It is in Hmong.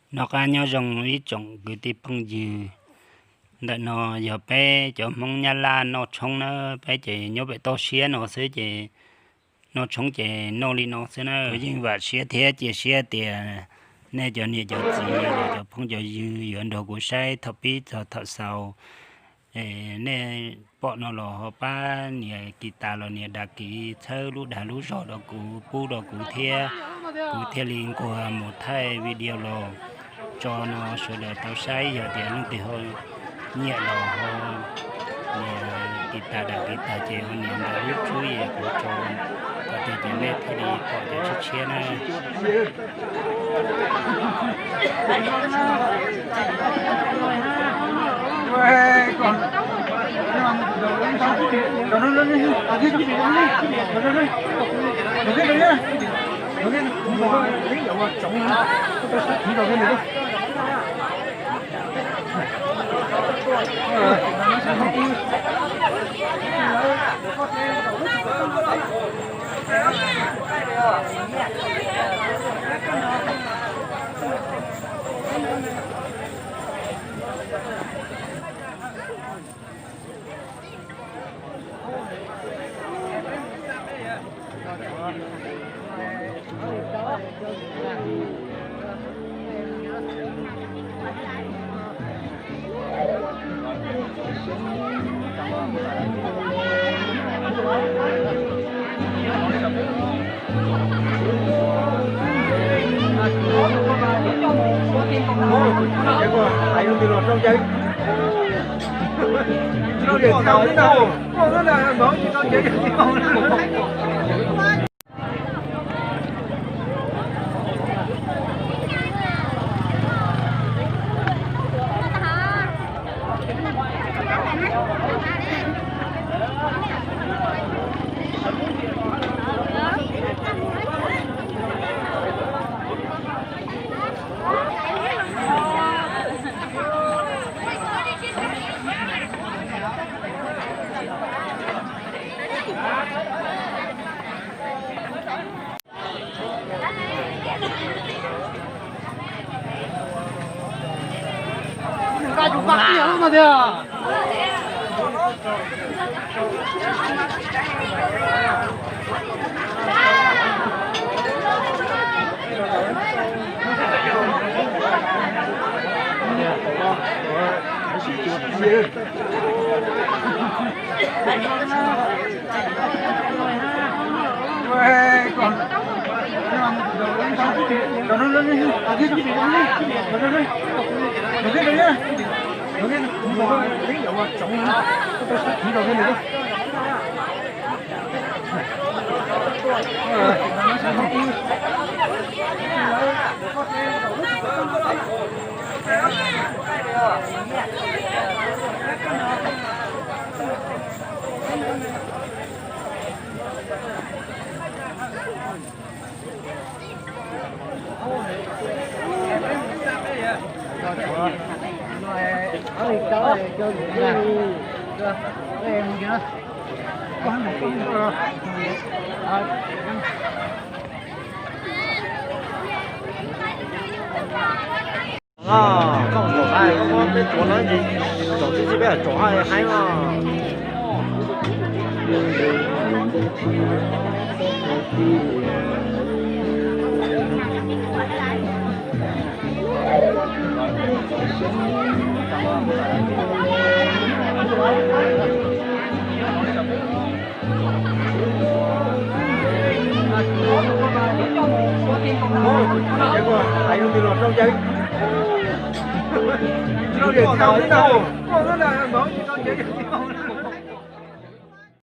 Noj qab nyob zoo ib tsoom kwv tij phooj ywg. Ntawm no yog peb cov Hmoob Nyab Laj noj tshoob na, peb ces nyob pem toj siab no xwb ces noj tshoob ces noj li no xwb na. Kuv yeej vam siab thiab cia siab tias nej cov niam cov txiv los cov phooj cov ywg yuav nrog kuv saib thaum pib txog thaum xaus. Nej pom no los ho pab nias kiv tas los nias dag kiv txhawb lub dag lub zog rau kuv pub rau kuv thiab, kuv thiaj li nquag mus thaij video los tso no sawv daws tau saib. Yog tias leej twg ho nyiam los ho nias kiv tas dag kiv tas ces ho nias ntawm lub tswb es kuv tso kom tias ces nej thiaj li pom cov tshiab tshiab na. Koj zaum hais koj muab peb tuav no ces zaum tib si peb zaum hais heev os. Hais lus twg los rau yawg.